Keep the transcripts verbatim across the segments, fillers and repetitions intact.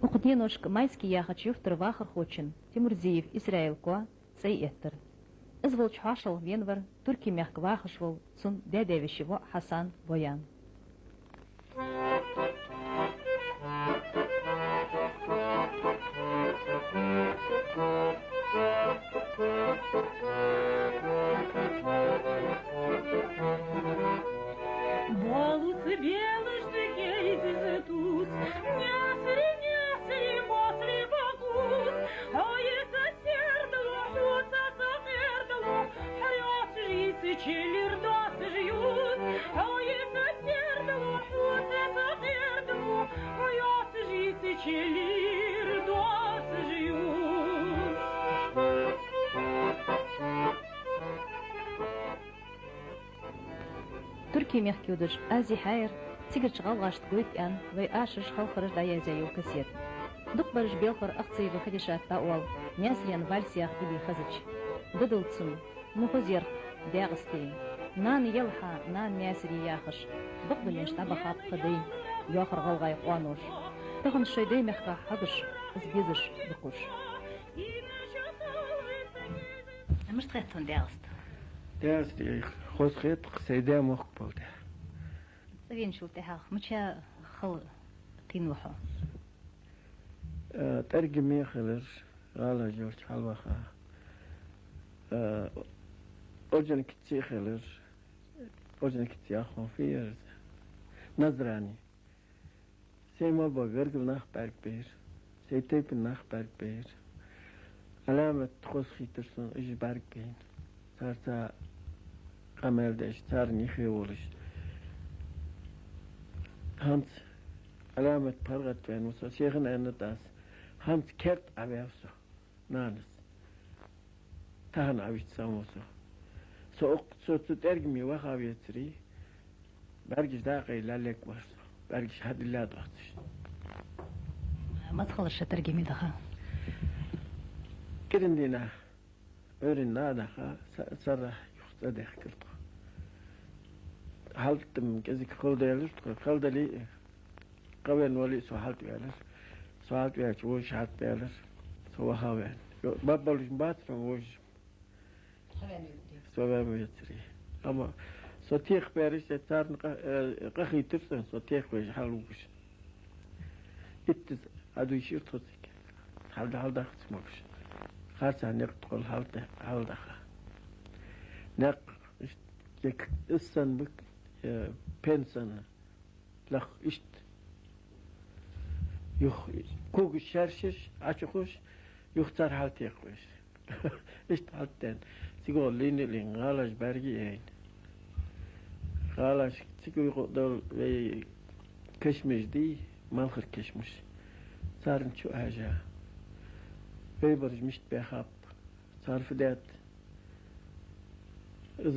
Укх деношка «Майский» яхача юртара вахархочун Тимурзиев Исраила коа цӀай эттар. Из волча хьоашалгӀа венавар Туркий мехка вахаш вола цун даь-даь-веший воӀ Хьасан Боян. Балус белаш да гейзиз тус, нясри, нясри, босли бакус, хьоеца сердало, хьоца сакъердало, хьоеца жийса челир доацаш юс, хьоеца сердало, хьоца сакъердало, хьоеца жийса челир доацаш юс. Туркий мехка йодаш Азия хьаьяр, цигарча гӀалгӀашта гойт аьнна, вай ашараш, халхараш дӀаяздаь йола кассета. ДукхагӀбараш белхар ахцайга хадешат дӀаоал, Нясрен вальс яха гили хазача. Гадал цун, ну хоза ярх, ДегӀастий. Нана, елахь, нана Нясри, яхаш, бакъдолаш дӀабахаб тха дай, йоахар гӀалгӀай къоаноша. Тахан шоай даьй мехках хьегаш, из безаш дукхагӀа. Мишта хет хьона ДегӀаста? ДегӀаста хоза хет, сай даь мохк бола тӀехьа. ЦӀавеначул тӀехьагӀа мича хила кхийна ва хьо? Э, ТӀаргаме хилар, гӀалаш йолча хьалваха. Э, Орджоникидзе хилар, Орджоникидзе яхаш фу яр из? Назрани. Сай ма баь гаргара нах бӀаргабайра, сай тайпан нах бӀаргабайра. Ӏаламат хоза хийтар сона уж бӀаргабайна. Царца къамаьл деш, царна юхе волаш. ХӀанз Ӏаламат паргӀатваьнна ва со, шийгара аьннад аз. ХӀанз керда Ӏаваьв со нанас. Тахан Ӏавича санна ва со. Со укх-, со цу ТӀаргаме ваха вецаре, бӀаргаш дӀакъайла лелларгвар со, бӀаргаш хьадилла доацаш. Маца хилар шо ТӀаргаме даха? КӀирандийнахьа, Ӏуйранна даха, са-, сарахьа юха цӀадаьхкар тхо. Хьалтам кӀезига хала даьлар тхо, хала дале а, къавенна вале а со хьалтӀаваьлар. Со хьалтӀаваьлча, вожаш хьалтӀабаьлар. Со ваха ваьнна. Йо, баббалуш бацар вожаш. Со ваьнна вецаре. Амма со текхабаьраш, царна къа-, э, къахийтар сона, со текхавеш хьалвугаш. Иттаза хьадийшар тхо цига. Хьалда-, хьалдахац могаш. Харцахьа никъ тхол хьалда-, хьалдаха. Никъ ишт-, як иссан бик, э, пенсанна. Лакха иштта. Юха когаш шаьршаш, Ӏочухуш, юха цар хьалтекхавеш. Иштта хьалтдаьнна. Цига лийнна-лийнна гӀалаш бӀарга а яйна. ГӀалаш цига юкъе дола вай кашамаш дий, малхара кашамаш. Царна чу а хьежа. Вай бараш мишта баьхаб. Цар фу даьд? Из,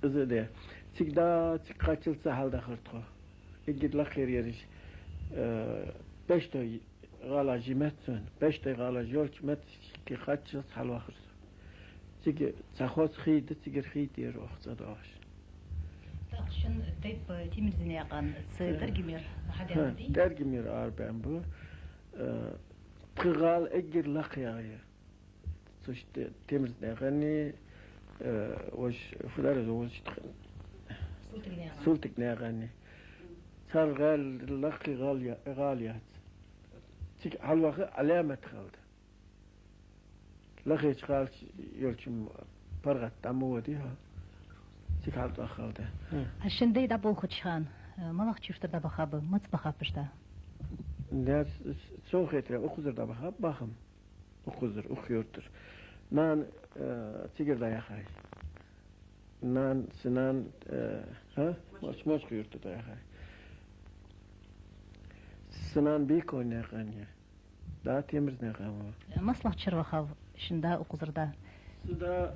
из а де. Цига да, цига кхаччалца хьалдахар тхо. Эггара лакхера ераш, э, Бештой гӀалаш я моттиг сона. Бештой гӀалаш йолча моттиге кхаччалца хьалвахар со. Цига цхьа хоза хий да, цигара хий тӀера оаха цӀадоагӀаш. ТӀаккха шун тайпа Тимирзинаькъан цу Э. ТӀаргамера хьадаьннад дий? ТӀаргамера арабаьнна ба. Э, тха гӀала эггара лакхе я. Цу шта Тимирзинаькъани, э, вож фу дар из вож тх-, Султыгнаькъан. Султыгнаькъани. Цар гӀала лакхе гӀала я-, гӀала яц. Цига хьалваха Ӏаламат хала да. Лакхеча гӀалача йолча паргӀата тӀа ма вода хьо. Цига хьалтӀаваха хала да. Хм. А шун дай дӀаболхача хана, э, малагӀча юртара дӀабахаб, маца бахаб уж да? Даьра, с-, с-, сона хетаргахьа, укхазара дӀабахаб бахам. Укхазара, укх юртара. Нана, э, цигара дӀаяхай. Нана, са нана, э, хӀа? Мос-, Мосх юртара дӀаяхай. Са нана Бекойнаькъан я. Да Тимирзинаькъан ва. МалагӀча шера вахав шун да укхазара да? Са да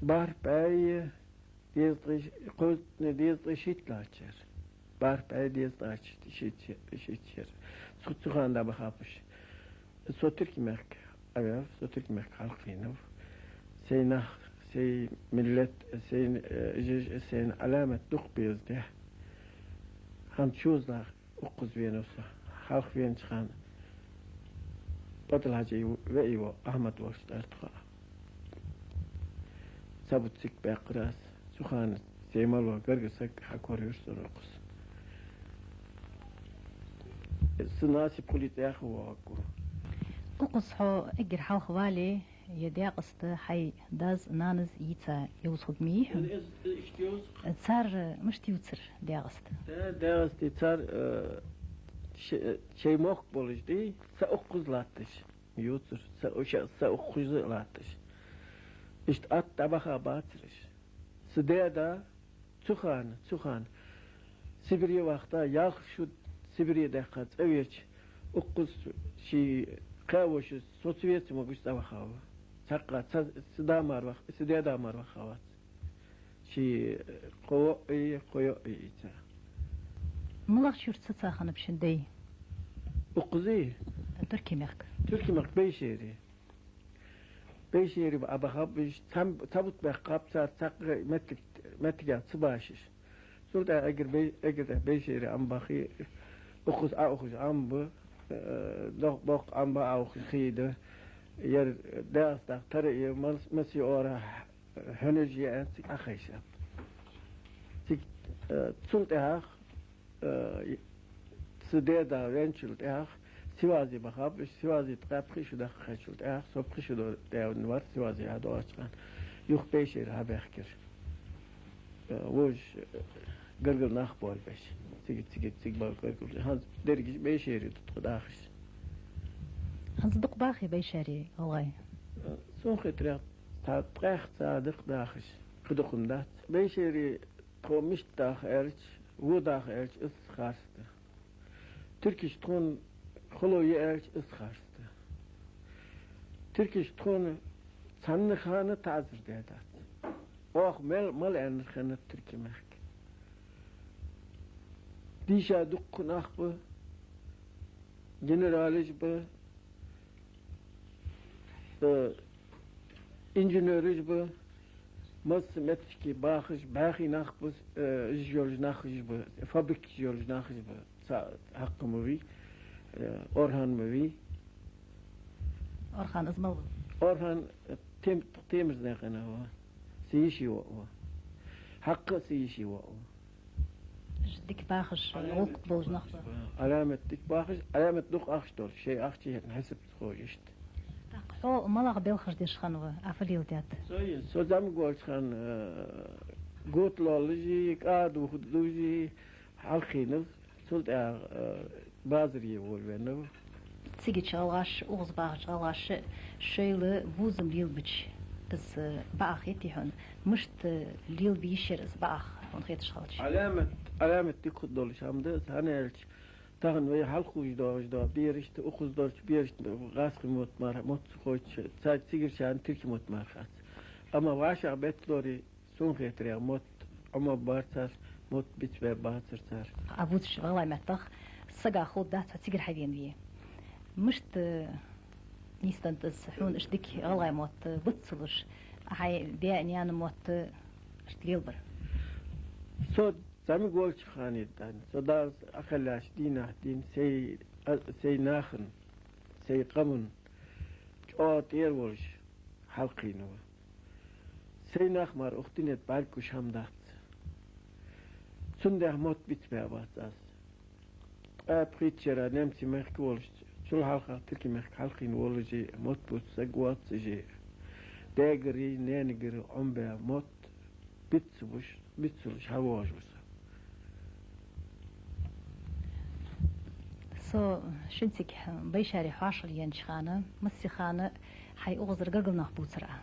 бархӀ бӀаь, дезткъа ш-, кхузткъа дезткъа шийтта лаьттача шера. БархӀ бӀаь дезткъа шийтта, шийтта шера. Цу, цу хана дӀабахаб уж. Со Туркий мехка Ӏаваьв, со Туркий мехка хьалкхийнав. Сай нах, сай миллет, сай, э, жиж, сай Ӏаламат дукха беза тӀехьа. ХӀанз шозза нах укхаза венав со. хьалха венача хана Батал-Хьажий ваь воӀ Ахьмад волча тӀара тхо. Цхьа бутт цига баьккхар аз. Цу хана сай мел вола гаргара саг хьакорайора сона укхаза. Са Насип Хулий цӀи яха воагӀаргва. Укхаза хьо эггара хьалха вале, е Даькъаста хьай дас-нанас йийца йовза хургья хьона? Цар мишта йийцар Даькъаста? Э, Даькъаста цар, э, ше-, шоай мохк болаш дий, са укхаза латташ йийцар, са уша-, са укхаза латташ. Иштта атта дӀабаха бацар уж. Са даь-да цу хана, цу хана Сибре вахийта, ялх шу Сибре даьккха цӀавеча, укхаза ший кхаь воша соцаве ца могаш цӀавахав. Цхьаккха ца, са да мара вах-, са даь-да мара вахавац. Ший кхо воӀи, кхо йоӀи йийца. МалагӀча юрта сеца хиннаб шун даь? Укхазий? Туркий мехка. Туркий мехка Бейшере. Бейшере баха бахаб уж, цхьа, цхьа бутт баьккхаб цар, цхьаккха моттиг, моттигах ца башаш. Цул тӀехьагӀа эггара Бей-, эггара тӀехьа Бейшере Ӏомабахе, укхаза Ӏоухаш Ӏомабу, э, доккха, доккха Ӏомабу, Ӏоухаш хий да. Ер Даькъастах тара е мас-, маси ора хьунаж е аьнна цига Ӏохайшаб. Цига, э, цул тӀехьагӀа, э, са даь-да венначул тӀехьагӀа Сивазе бахаб уж, Сивазе ткъаь пхи шу даха хинначул тӀехьагӀа, со пхи шу даь-да вар Сивазе хьадоагӀача хана, юха Бейшере хьабаьхкар. Э, вож, э, гаргара нах болабеш. Цига, цига, цига бола гаргара. ХӀанз дерригаш Бейшере да тхо дахаш. ХӀанз дукха бахий Бейшере гӀалгӀай? Э, сона хетарехь, цхьа ткъаьх цхьа дакха дахаш, кхы дукха дац. Бейшере тхо мишта даха аьлча, во даха аьлча, из харц да. Туркаша тхона хало е аьлча, из харц да. Туркаша тхона цхьанне хана таӀазар даь дац. Оаха мел, мел аьннар хиннад Туркий мехка. Дийша дукха нах ба, генералаш ба, э, инженераш ба, масса метташка бахаш, бӀаьхий нах ба, э, уж йолаш нахаш ба, фабрикаш йолаш нахаш ба, цхьа хьакха ма вий, э, Орхан ма вий. Орхан из мала ва? Орхан, э, Тем-, Темирзнаькъан ва, са йиший воӀ ва. Хьакха са йиший воӀ ва. Уж дика бахаш, гӀулакх болаш нах ба. Ӏаламат дика бахаш, Ӏаламат дукха ахча долаш, шоай ахча хьесап ца ховш иштта. ТӀаккха хьо малагӀа белхаш деш хиннав, Ӏа фу леладаьд? Со, со зӀамига волча хана, э, гута ловлаши, кӀа дувха дувши хьалкхийнав, цул тӀехьагӀа, э, базаре волавеннав. Цигача гӀалгӀаша, укхаза бахача гӀалгӀаша шоайла бувзам лелабича, из бакъахьа хетий хьона? Мишта лелабе йиш яр из бакъахьа, хьона хеташ хилча? Ӏаламат, Ӏаламат дика хургдолаш хӀама да из, хӀана аьлча, тахан вай хьалкхувш доагӀаш дола берашта, укхаза долча берашта гӀазкхий мотт мара, мотт ца ховча, цхьа цигарчарна туркий мотт мара хац. Амма вӀашагӀбетталуре, сона хетарехь, мотт Ӏомабаьбар цар, мотт бицбаьбацар цар. Ӏа бувцача гӀалгӀай меттах сага ховргдац хьо цигара хьавена ве. Мишта нийсденнад из хьона иштта дика гӀалгӀай мотт биц ца луш, Ӏа хьай даь-наьна мотт иштта лелабар? Со зӀамига волча хана а, со Далла Ӏокхаьллача дийнахьа дийна сай, а, сай нахана, сай къаман чӀоагӀа тӀера волаш хьалкхийнав. Сай нах мара укх дунен тӀа бӀаргагуш хӀама дац. Цудухьа мотт бицбаьбац аз. Ткъаь пхийтта шера немций мехка волаш, цул хьалха туркий мехка хьалкхийна волаш а, мотт бувца саг вац из а. Даьгареи наьнагареи Ӏомабаь мотт биц ца буш, биц ца луш хьавоагӀаш ва со. Со шуца цига Бейшере хьоашалгӀа енача хана, массе хана хьай укхазара гаргара нах бувцар Ӏа.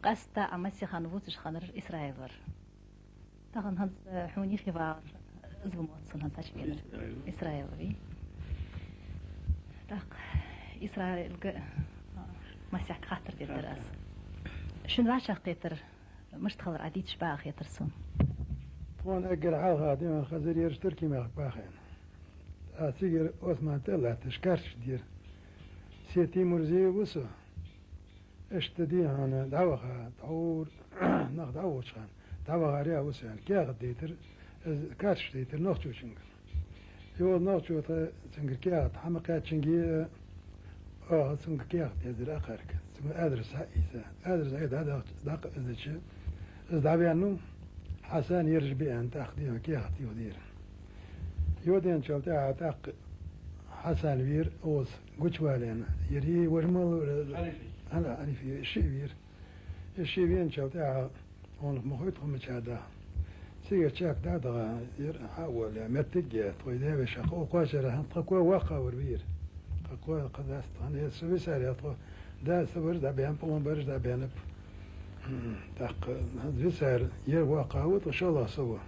Къаьстта Ӏа массе хана вувцаш хиннар Исраил вар. Тахан хӀанз, э, хьона юхе вагӀар из ва моццан хӀанз хьачувенар. Исраил. Исраил вий? ТӀаккха Исраилга, а, масех хаттар дергдар аз. Шун вӀашагӀкхетар мишта хилар Ӏа дийцача бакъахьа хетар сона. Тхона эггара хьалха диман хазар ераш туркий мехка бахийна. ТӀаккха цигара Осман тӀа а латташ, карташ дийра. Се Тимурзе ва со. Иштта дий хьона дӀаваха, тхьовра нах дӀавахача хана, дӀавахар а ва со аьнна, каьхат дайтар, из карташ дайтар нохчочунга. Йола нохчо тха цунгара каьхат хьа ма кхаьччинге, оаха цунгара каьхат яздаьр акхарга. Цунгара адрес хьаийца. Адрес айдахьа дӀакхаздича, из дӀавеннав, Хьасан ераш биан тӀаккха дийна каьхат йоадаьр. Йоаденначул тӀехьагӀа тӀаккха Хьасан вийра укхаза гучавалийна. Ер йий важа мала вара? Хьанифи. Хьана, Хьанифи, шиъ вийра. Из шиъ веначул тӀехьагӀа, хьона ма ховий тхо мича да. Цига чакх дӀа а даха, ер хьа а воалаяь, моттиг а, тхоай даь-веший хьакъ, укх кхоачара хӀанз тха коа воккхагӀвар вийра. Тха коа, тха дас, тха нанас, со висар а, тхо да са вар дӀабаьннаб, укхун бараш дӀабаьннаб. ТӀаккха хӀанз висар ер воккхагӀа ва, тха шоллагӀа со ва.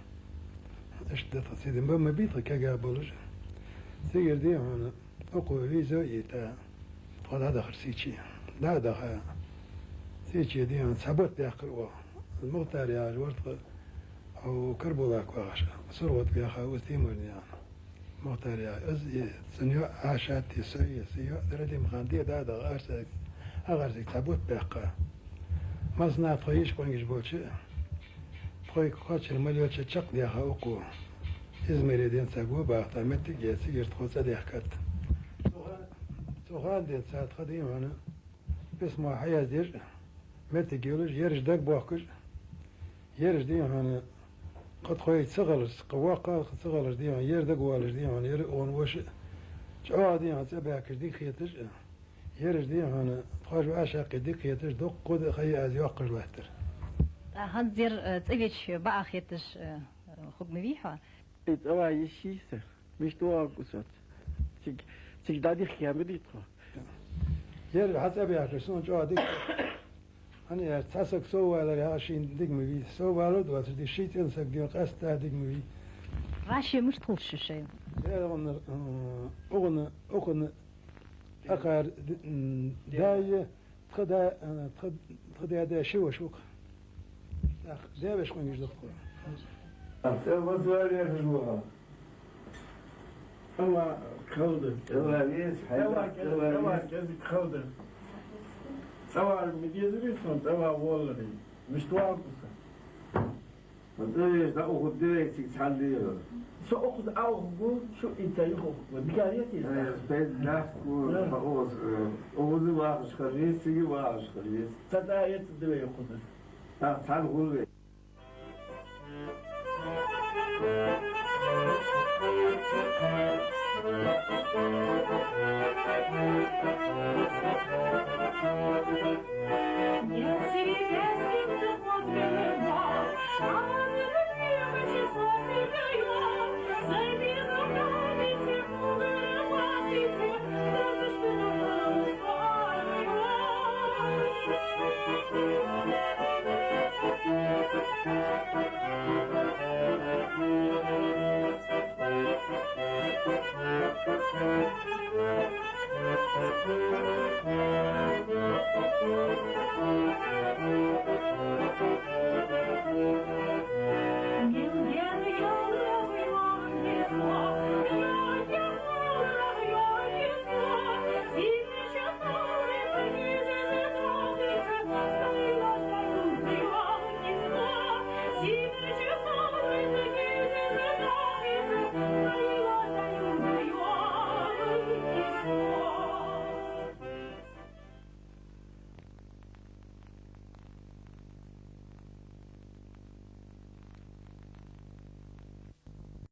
Иштта да тха цига, ба ма бий тха кагий болаш. Цигара дий хьона, укхо виза йита, тхо дӀадахар Сийче. ДӀа а даха, Сийче дий хьона цхьа бутт даьккхар оаха. Мухтар яхаш вар тха, хьо Карабулак вахаш, СурхотӀа ваьха ва из Тимурнаькъан. Мухтар яхаш, из, из цун йоӀ Ӏашат, из со, из са йоӀ Радимхан, дий, дӀа а даха, Арсаг, укх Арсага цхьа бутт баьккха. Массанахьа тхо йиша къонгаш болча, тхоай кхоачара мел йолча чакхдаьха укхо. Измире денз цхьа го бахийта, моттиг а, цигара тхо цӀадаьхкад. Цу хана денз цхьа тха дий хьона письмо хьаяздир, моттиг йолаш, ераш дагабоахкаш, ераш дий хьона, кхы тхоай ца хиларца, кхы воккхагӀа ца хиларца дий хьона, ер дагавоалаш дий хьона, ер а укхун воша а чӀоагӀа дий хьона цӀабаьхкаш дика хеташ, ераш дий хьона, тхоаш вӀашагӀкхийтта дика хеташ, дуккха да хай аз йоаккхаш латтар. ТӀаккха хӀанз ер, э, цӀавеча бакъахьа хеташ, э, хургма вий хьо? Э, цӀава йиш йий са? Мишта вагӀа гу соца? Цига, цига дӀадихка ма дий тхо. Ер хьа цӀабаьхкаш сона чӀоагӀа дика. ХӀана аьлча, цхьа саг соввалар яхар шийна дика ма вий. Соввалар а доацаш, дий, ший цӀен саг дий хьона къаьстта дика ма вий. ГӀаш мишта хул шо шоай? Ер укхун, м, укхун, укхун акхар, д-, м, даь, тха да, э, тха, тха даь-даь ши воша ва-кх. ТӀаккха даь-веший къонгаш да-кх тхо. Ах, цӀа ва цӀа лехаш ва хьо. ЦӀава кхалда. ЦӀава веза, хьайда, цӀава кез-, цӀава цӀава веза. КӀезига кхалда. ЦӀавар ма дезарий сона, цӀава воалларий. Мишта вагӀа гу са? Ма цӀавеш дӀаухаргдий вай цига цхьан дегӀа? Со укхаза Ӏоухаргва, шу ийца юхаухаргва. Дика яц из? Э, пен нах гу, да. Ма укхаза, э, укхаза вахаш хила веза, цига вахаш хила веза. Цхьа цӀа эцаргда вай укхаза. ТӀаккха цхьана хул вай.